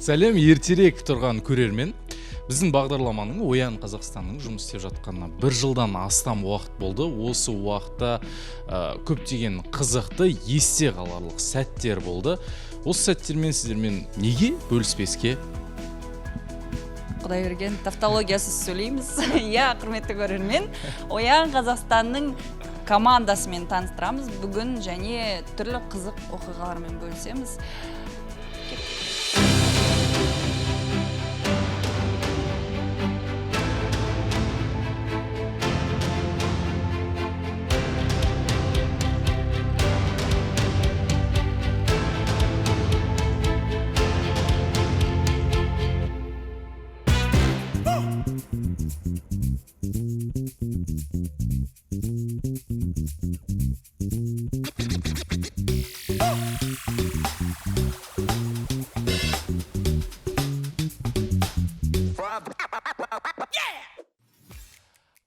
Сәлем, ертерек тұрған көрермен! Біздің бағдарламаның, «Оян, Қазақстанның» жұмыс істеп жатқанына бір жылдан астам уақыт болды. Осы уақытта көптеген қызықты, есте қаларлық сәттер болды. Осы сәттермен сіздермен неге бөліспеске? Құдайберген, тавтологиясыз сөйлейміз. Иә, құрметті көрермен, «Оян, Қазақстанның» командасымен таныстырамыз бүгін және түрлі қызық оқиғалармен бөлісеміз. Кеттік.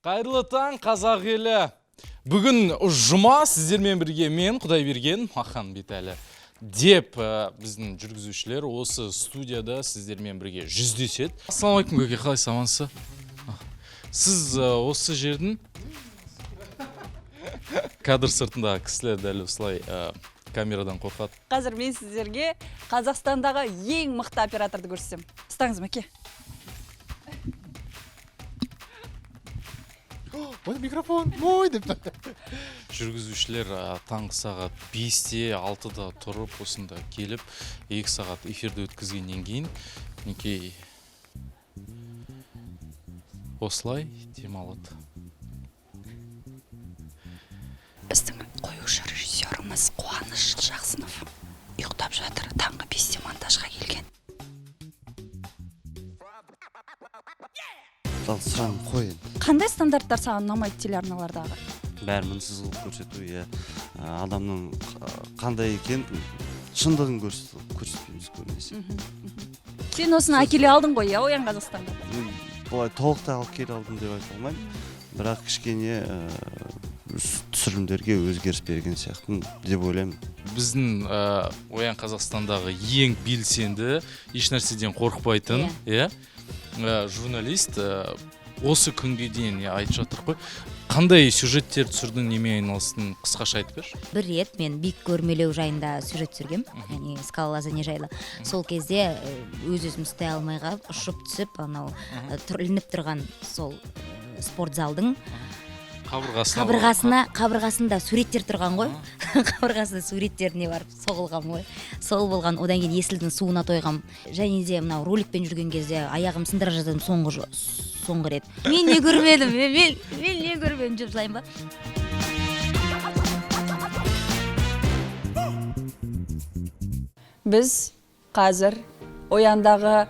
Қайырлы таң, қазақ елі! Бүгін жұма. Сіздермен бірге мен, Құдайберген Махан Битәлі деп, біздің жүргізушілер осы студияда сіздермен бірге жүздеседі. Ассалаумағалейкум, көке, қалайсыз, амансыз? Сіз осы жердің кадр сыртындағы кісілер дәл осылай камерадан қорқады. Қазір мен сіздерге Қазақстандағы ең мықты операторды көрсетемін. Ұстаңыз, мәке. Ой, микрофон мой деп. Жүргізушілер таңғы сағат 5-те, 6-да тұрып, осында келіп, 2 сағат эфирді өткізгеннен кейін, мінекей, осылай демалады. Біздің қоюшы режиссеріміз Қуаныш Жақсынов ұйықтап жатыр, таңғы 5-те монтажға келген. Ал сұрағын қой енді. Қандай стандарттар саған ұнамайды телеарналардағы? Бәрін мінсіз қылып көрсету, иә. Адамның қандай екенін, шындығын көрсетпейміз көбінесе. Сен осыны әкеле алдың ғой, иә, «Оян, Қазақстанға»? Былай толықтай алып келе алдым деп айта алмаймын, бірақ кішкене түсірілімдерге өзгеріс берген сияқтымын деп ойлаймын. Біздің «Оян, Қазақстандағы» ең белсенді, ешнәрседен қорықпайтын, иә, журналист, осы күнге дейін, иә, айтып жатыр ғой. Қандай сюжеттер түсірдің, немен айналыстың, қысқаша айтып берші. Бір рет мен биік өрмелеу жайында сюжет түсіргем, яғни скалолазание жайлы. Сол кезде өз өзім ұстай алмай қалып, ұшып түсіп, анау ілініп тұрған сол спорт залдың қабырғасына. Қабырғасына, қабырғасында суреттер тұрған ғой, қабырғасында суреттеріне барып соғылғам ғой. Сол болған. Одан кейін Есілдің суына тойғам. Және де мынау роликпен жүрген кезде аяғым сындыра жаздадым. Соңғы рет мен не көрмедім, мен не көрмедім деп жылаймын ба? Біз қазір Ояндағы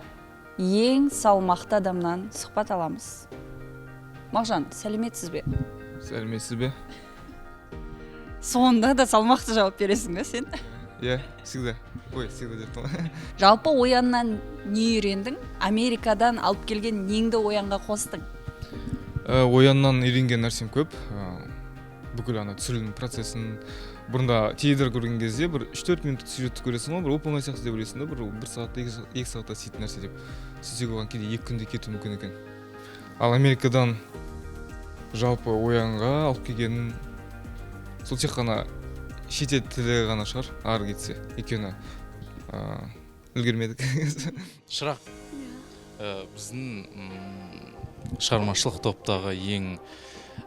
ең салмақты адамнан сұхбат аламыз. Мағжан, сәлеметсіз бе? Сәлеметсіз бе? Сонда да салмақты жауап бересің ба сен? Иә, всегда. Ой, всегда деп ғой. Жалпы Ояннан не үйрендің? Америкадан алып келген неңді Оянға қостың? Ояннан үйренген нәрсем көп. Бүкіл ана түсірілім процесін. Бұрында теледидар көрген кезде бір 3-4 минуттық сюжетті көресің ғой, бір оп оңай сияқты деп ойлайсың да, бір бір сағатта, 2 сағатта істейтін нәрсе деп. Сөйтсек, оған кейде 2 күнде кетуі мүмкін екен. Ал Америкадан жалпы Оянға алып келгенім сол тек қана шетел тілі ғана шығар ары кетсе, өйткені үлгермедік. Шырақ, біздің шығармашылық топтағы ең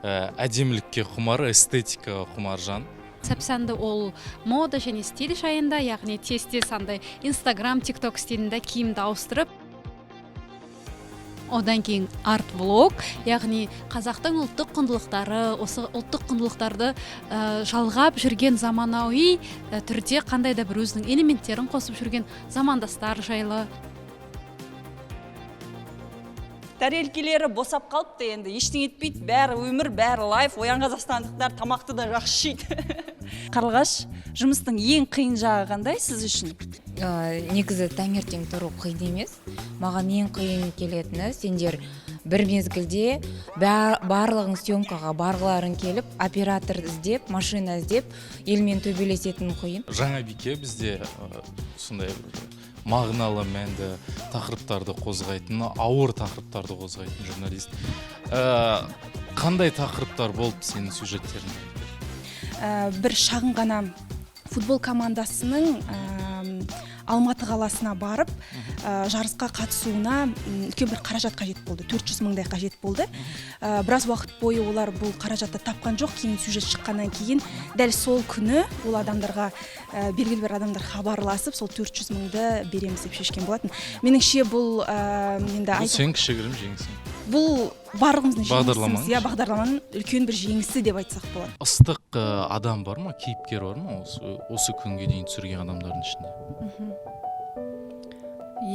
әдемілікке құмар, эстетикаға құмар жан. Сәпсәнді ол мода және стиль жайында, яғни тез тез андай Инстаграм, Тик Ток стилінде киімді ауыстырып. Одан кейін арт влог, яғни қазақтың ұлттық құндылықтары, осы ұлттық құндылықтарды жалғап жүрген, заманауи түрде қандай да бір өзінің элементтерін қосып жүрген замандастар жайлы. Тәрелкелері босап қалыпты енді, ештеңе етпейді, бәрі өмір, бәрі лайф. Оян қазақстандықтар тамақты да жақсы жейді. Қарлығаш, жұмыстың ең қиын жағы қандай сіз үшін? Негізі таңертең тұру қиын емес. Маған ең қиын келетіні — сендер бір мезгілде барлығың съемкаға барғыларың келіп, оператор іздеп, машина іздеп, елмен төбелесетін қиын. Жаңа бике бізде сондай бір Мағыналы, мәнді тақырыптарды қозғайтын, ауыр тақырыптарды қозғайтын журналист. Қандай тақырыптар болды сенің сюжеттеріңде? Бір шағын ғана футбол командасының Алматы қаласына барып, жарысқа қатысуына үлкен бір қаражат қажет болды, 400 мыңдай қажет болды. Біраз уақыт бойы олар бұл қаражатты тапқан жоқ. Кейін, сюжет шыққаннан кейін, дәл сол күні ол адамдарға, белгілі бір адамдар хабарласып, сол 400 мыңды береміз деп шешкен болатын. Меніңше, бұл енді Бұл сенің кішігірім жеңісің. Бұл барлығымыздың Бағдарламаның жеңісіміз, иә, бағдарламаның үлкен бір жеңісі деп айтсақ болады. Ыстық адам бар ма, кейіпкер бар ма осы күнге дейін түсірген адамдардың ішінде?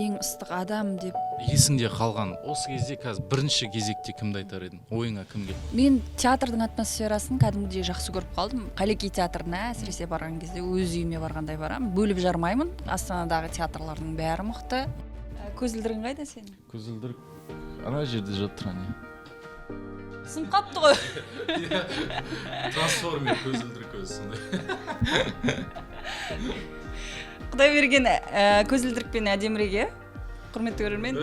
Ең ыстық адам деп? Есіңде қалған осы кезде, қазір бірінші кезекте кімді айтар едің, ойыңа кім келді? Мен театрдың атмосферасын кәдімгідей жақсы көріп қалдым. Қаллеки театрына әсіресе барған кезде өз үйіме барғандай барамын, бөліп жармаймын. Астанадағы театрлардың бәрі мықты. Көзілдірігің қайда сенің? Көзілдірік ана жерде жатыр, әне. Сынып қалыпты ғой. Трансформер көзілдірік өзі сондай. Құдайберген көзілдірікпен әдемірек, иә. Құрметті көрермен,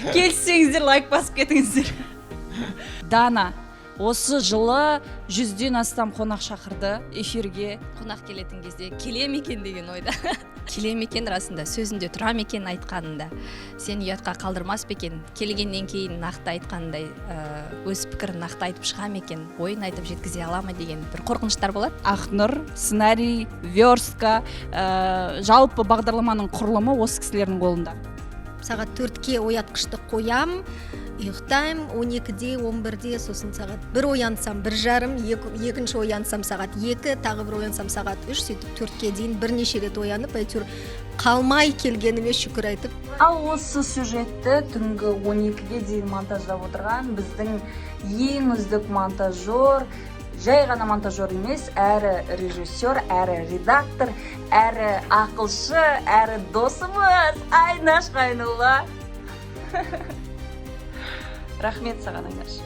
келіссеңіздер, лайк басып кетіңіздер. Дана осы жылы 100-ден астам қонақ шақырды эфирге. Қонақ келетін кезде келе ме екен деген ойда, келе ме екен, расында сөзінде тұра ма екен, айтқанында сені ұятқа қалдырмас па екен, келгеннен кейін нақты айтқандай, өз пікірін нақты айтып шыға ма екен, ойын айтып жеткізе ала ма деген бір қорқыныштар болады. Ақнұр сценарий, верстка, жалпы бағдарламаның құрылымы осы кісілердің қолында. Сағат 4-ке оятқышты қоям, ұйықтаймын 12-де, 11-де, сосын сағат 1 оянсам, 1:30, екінші оянсам, сағат 2, тағы бір оянсам, сағат 3, сөйтіп 4-ке дейін бірнеше рет оянып, әйтеуір қалмай келгеніме шүкір айтып. Ал осы сюжетті түнгі 12-ге дейін монтаждап отырған біздің ең үздік монтажер, жай ғана монтажер емес, әрі режиссер, әрі редактор, әрі ақылшы, әрі досымыз Айнаш Қайнулла. Рахмет саған, Айнаш.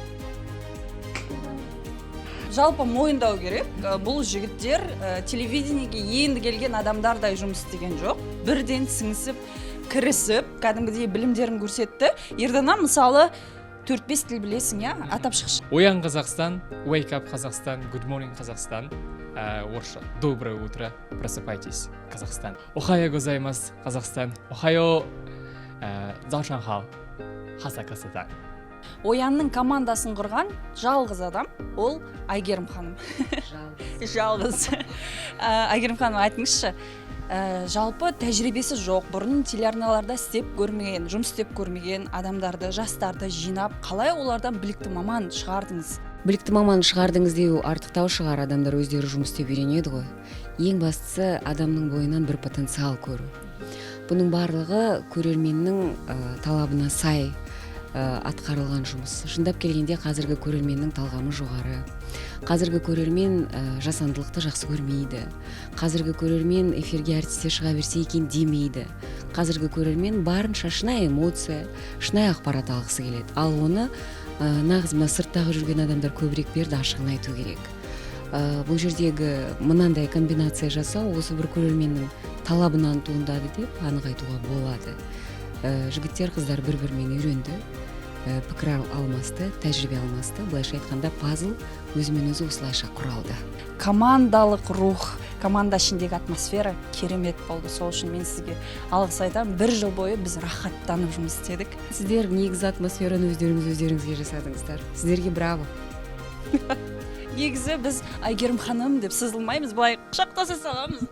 Жалпы мойындау керек, бұл жігіттер телевидениеге енді келген адамдардай жұмыс істеген жоқ, бірден сіңісіп, кірісіп, кәдімгідей білімдерін көрсетті. Ердана, мысалы, төрт бес тіл білесің, иә, атап шықшы. Оян, Қазақстан, wake up, Қазақстан, good morning, Қазақстан. Орысша доброе утро, просыпайтесь, Казахстан. おはようございます, Қазақстан. おはよう, 早上好, 哈萨克斯坦. Оянның командасын құрған жалғыз адам ол Әйгерім ханым, жалғыз. Әйгерім ханым, айтыңызшы, жалпы тәжірибесі жоқ, бұрын телеарналарда істеп көрмеген, жұмыс істеп көрмеген адамдарды, жастарды жинап, қалай олардан білікті маман шығардыңыз? Білікті маман шығардыңыз деу артықтау шығар. Адамдар өздері жұмыс істеп үйренеді ғой. Ең бастысы, адамның бойынан бір потенциал көру. Бұның барлығы көрерменнің талабына сай атқарылған жұмыс. Шындап келгенде, қазіргі көрерменнің талғамы жоғары. Қазіргі көрермен жасандылықты жақсы көрмейді. Қазіргі көрермен эфирге әртістер шыға берсе екен демейді. Қазіргі көрермен барынша шынайы эмоция, шынайы ақпарат алғысы келеді. Ал оны нағыз мына сырттағы жүрген адамдар көбірек берді, ашығын айту керек. Бұл жердегі мынандай комбинация жасау осы бір көрерменнің талабынан туындады деп анық айтуға болады. Жігіттер, қыздар бір бірімен үйренді, пікір алмасты, тәжірибе алмасты. Былайша айтқанда, пазл өзімен өзі осылайша құралды. Командалық рух, команда ішіндегі атмосфера керемет болды. Сол үшін мен сізге алғыс айтамын. Бір жыл бойы біз рахаттанып жұмыс істедік. Сіздер негізі атмосфераны өздеріңіз өздеріңізге жасадыңыздар, сіздерге браво. Негізі біз «Әйгерім ханым» деп сызылмаймыз, былай құшақтаса саламыз.